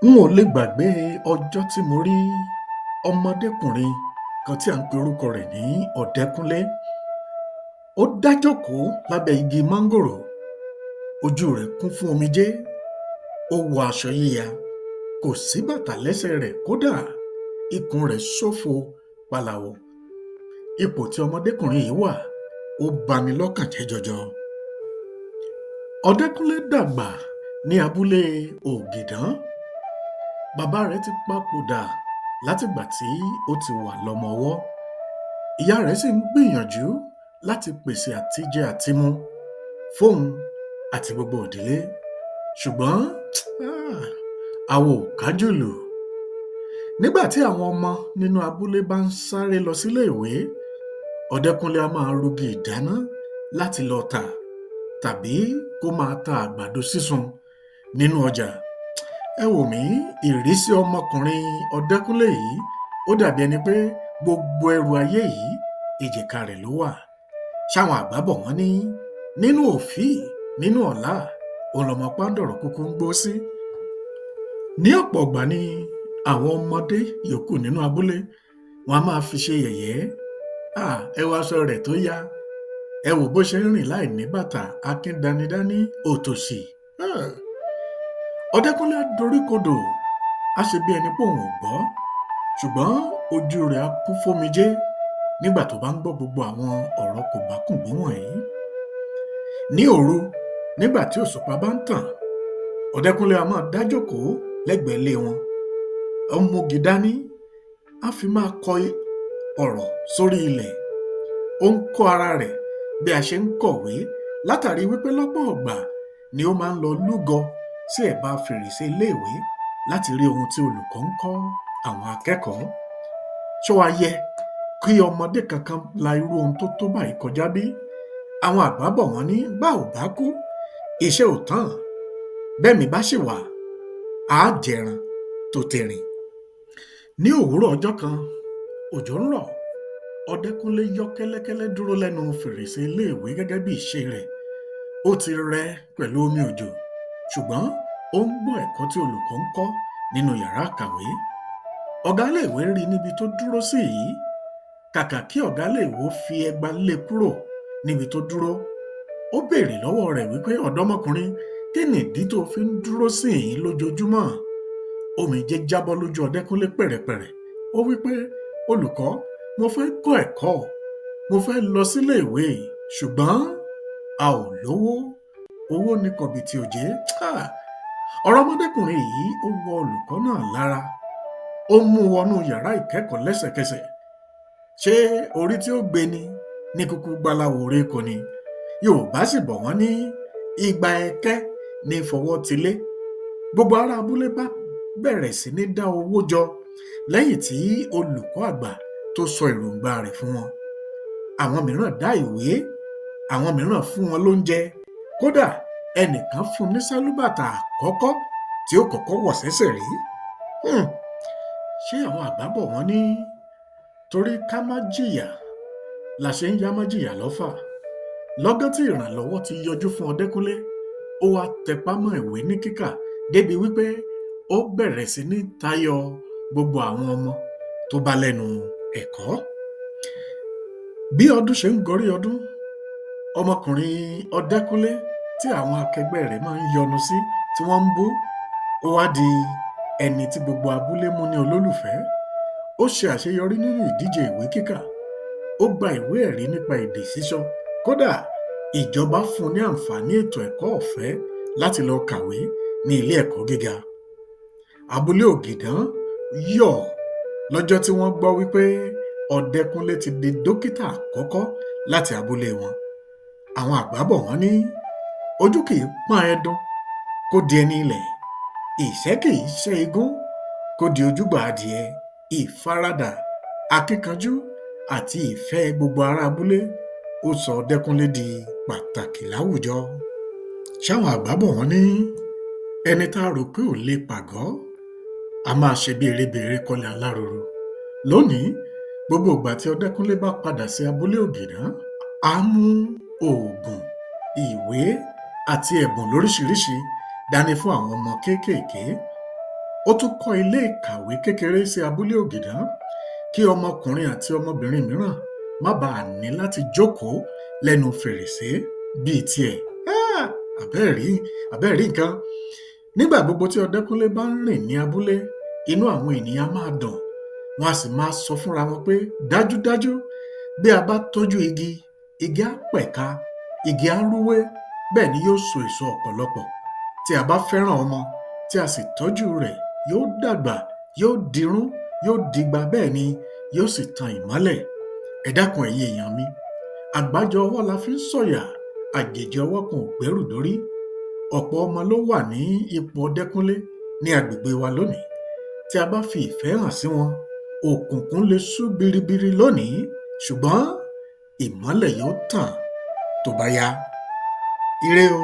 N ò le gbàgbé ọjọ́ tí mo rí ọmọdékùnrin kan tí à ń pe orúkọ rẹ̀ ní Ọdẹ́kúnlé. Ó dá jókòó lábẹ́ igi mángòrò, ojú rẹ̀ kún fún omijé, ó wọ aṣọ yíya, kò sí bàtà lẹ́sẹ̀ rẹ̀ kódà ikùn rẹ̀ ṣófo palawo. Ipò tí ọmọdékùnrin yìí wà, ó bani lọ́kàn jẹ́ jọjọ. Ọdẹ́kúnlé dàgbà ní abúlé Ògìdán. Bàbá rẹ̀ ti papòdà látìgbà tí ó ti wà lọ́mọ ọwọ́. Ìyá rẹ̀ sì ń gbìyànjú láti pèsè àtijẹ àtimu fóun àti gbogbo ìdílé. Ṣùgbọ́n awo ò kájùlù. Nígbà tí àwọn ọmọ nínú abúlé bá ń sáré lọ sílé ìwé, Ọdẹ́kúnlé á máa rugi ìdáná láti lọ tà tàbí kó máa ta àgbàdo sísun nínú ọjà. Ẹ wò mí, ìrísí ọmọkùnrin Ọdẹ́kúnlé yìí, ó dàbí ẹni pé gbogbo ẹrù ayé yìí, èjìká rẹ̀ ló wà. Ṣáwọn àgbà bọ̀ wọ́n ní nínú òfíì, nínú ọ̀láà, òun lọmọ páńdọ̀rọ̀ kúkú ń gbó sí. Ní ọ̀pọ̀ ìgbà ni àwọn ọmọdé yòókù nínú abúlé wọn a máa fi ṣe yẹ̀yẹ́. Ẹ wo aṣọ rẹ̀ tó ya, ẹ wò bó ṣe ń rìn láìní bàtà, akíndanidání, òtòṣì. Ọdẹ́kúnlé á doríkodò, á ṣe bí ẹni pé òun ò gbọ́, ṣùgbọ́n ojú rẹ̀ á kún fómijé nígbà tó bá ń gbọ́ gbogbo àwọn ọ̀rọ̀ kòbákùngbé wọ̀nyí. Ní òru, nígbà tí òṣùpá bá ń tàn, Ọdẹ́kúnlé a máa dá jókòó lẹ́gbẹ̀ẹ́ ilé wọn. Ó ń múgi dání, á fi máa kọ ọ̀rọ̀ sórí ilẹ̀. Ó ń kọ́ ara rẹ̀ bí a ṣe ń kọ̀wé látàrí wípé lọ́pọ̀ ìgbà ni ó máa ń lọ lúgọ sí ẹ̀bá fèrèsé iléèwé láti rí ohun tí olùkọ́ ń kọ́ àwọn akẹ́kọ̀ọ́. Ṣó wá yẹ kí ọmọdé kankan la irú ohun tó tó báyìí kọjá bí? Àwọn àgbà bọ̀ wọ́n ní bá ò bá kú, iṣẹ́ ò tán. Bẹ́mìí bá ṣì wà, á jẹran tó tẹrin. Ní òwúrọ̀ ọjọ́ kan, òjò ń rọ̀, Ọdẹ́kúnlé yọ́ kẹ́lẹ́kẹ́lẹ́ dúró lẹ́nu fèrèsé iléèwé gẹ́gẹ́ bí ìṣe rẹ̀. Ó ti rẹ pẹ̀lú omi òjò, ṣùgbọ́n ó ń gbọ́ ẹ̀kọ́ tí olùkọ́ ń kọ́ nínú yàrá ìkàwé. Ọ̀gá iléèwé rí i níbi tó dúró sí yìí. Kàkà kí ọ̀gá iléèwé ó fi ẹgba lé e kúrò níbi tó dúró, ó béèrè lọ́wọ́ rẹ̀ wípé ọ̀dọ́mọkùnrin, kí nìdí tó fi ń dúró síhìn-ín lójoojúmọ́? Omijé jábọ́ lójú Ọdẹ́kúnlé pẹ̀rẹ̀pẹ̀rẹ̀. Ó wípé, olùkọ́, mo fẹ́ kọ́ ẹ̀kọ́, mo fẹ́ lọ sílé ìwé, ṣùgbọ́n a ò lówó. Owó ni kọ̀bìtì òjé. Ọ̀rọ̀ ọmọdékùnrin yìí ó wọ olùkọ́ náà lára. Ó mú un wọnú yàrá ìkẹ́kọ̀ọ́ lẹ́sẹ̀kẹsẹ̀. Ṣé orí tí ó gbé ni ní kúkú gbáláwo orí kò ni? Yorùbá sì bọ̀ wọ́n ní igba ẹkẹ́ ní fọwọ́ tilé. Gbogbo ará abúlé bá bẹ̀rẹ̀ sí ní dá owó jọ lẹ́yìn tí olùkọ́ àgbà tó sọ èròǹgbà rẹ̀ fún wọn. Àwọn mìíràn dá ìwé, àwọn mìíràn fún wọn lóúnjẹ, kódà ẹnìkan fún ní sálúbàtà àkọ́kọ́ tí ó kọ́kọ́ wọ̀ sẹ́sẹ̀ rí. Ṣé àwọn àgbà bọ̀ wọ́n ní torí ká má jìyà la ṣe ń yá májìyà lọ́fà? Lọ́gán tí ìrànlọ́wọ́ ti yọjú fún Ọdẹ́kúnlé, ó wá tẹpá mọ́ ìwé ní kíkà débi wípé ó bẹ̀rẹ̀ sí ní tayọ gbogbo àwọn ọmọ tó bá lẹ́nu ẹ̀kọ́. Bí ọdún ṣe ń gorí ọdún, ọmọkùnrin Ọdẹ́kúnlé tí àwọn akẹgbẹ́ rẹ̀ máa ń yọnu sí tí wọ́n ń bú, ó wá di ẹni tí gbogbo abúlé mú ní olólùfẹ́. Ó ṣe àṣeyọrí nínú ìdíje ìwé kíkà, ó gba ìwé ẹ̀rí nípa èdè sísọ, kódà ìjọba fún un ní àǹfààní ètò ẹ̀kọ́ ọ̀fẹ́ láti lọ kàwé ní ilé ẹ̀kọ́ gíga. Abúlé Ògìdán yọ̀ lọ́jọ́ tí wọ́n gbọ́ wípé Ọdẹ́kúnlé ti di dókítà àkọ́kọ́ láti abúlé wọn. Àwọn àgbà bọ̀ wọ́n ní ojú kìí pọ́n ẹdun kó di ẹni ilẹ̀, ìṣẹ́ kìí ṣẹ́ igún kó di ojúgbà adìẹ. Ìfaradà, akíkanjú àti ìfẹ́ gbogbo ará abúlé ó sọ Ọdẹ́kúnlé di pàtàkì láwùjọ. Ṣáwọn àgbà bọ̀ wọ́n ní ẹni tá a rò pé ò lè pàgọ́, a máa ṣe bí erébẹrẹ kọ́lé aláròrò. Lónìí, gbogbo ìgbà tí Ọdẹ́kúnlé bá padà sí abúlé Ògìdán, á mú oògùn, ìwé àti ẹ̀bùn lóríṣiríṣi dání fún àwọn ọmọ kéékèèké. Ó tún kọ́ ilé ìkàwé kékeré sí abúlé Ògìdán kí ọmọkùnrin àti ọmọbìnrin mìíràn má baà ní láti jókòó lẹ́nu fèrèsé bíi tiẹ̀. Àbẹ́ẹ̀rí, àbẹ́ẹ̀rí nǹkan. Nígbà gbogbo tí Ọdẹ́kúnlé bá ń rìn ní abúlé, inú àwọn ènìyàn á máa dùn, wọn a sì máa sọ fúnra wọn pé dájúdájú bí a bá tọ́jú igi, igi á pẹ̀ka, igi á rúwé, bẹ́ẹ̀ ni yóò so èso ọ̀pọ̀lọpọ̀. Tí a bá fẹ́ràn ọmọ, tí a sì tọ́jú rẹ̀, yóò dàgbà, yóò dirún, yóò digba bẹ́ẹ̀ ni yóò sì tan ìmọ́lẹ̀. Ẹ dákun ẹ̀yin èèyàn mi, àgbájọ ọwọ́ la fi ń sọ̀yà, àjèjì ọwọ́ kan ò gbẹ́rù dórí. Ọ̀pọ̀ ọmọ ló wà ní ipò Ọdẹ́kúnlé ní agbègbè wa lónìí. Tí a bá fi ìfẹ́ hàn sí wọn, òkùnkùn le ṣú biribiri lónìí ṣùgbọ́n ìmọ́lẹ̀ yóò tàn tó bá yá. Ire o.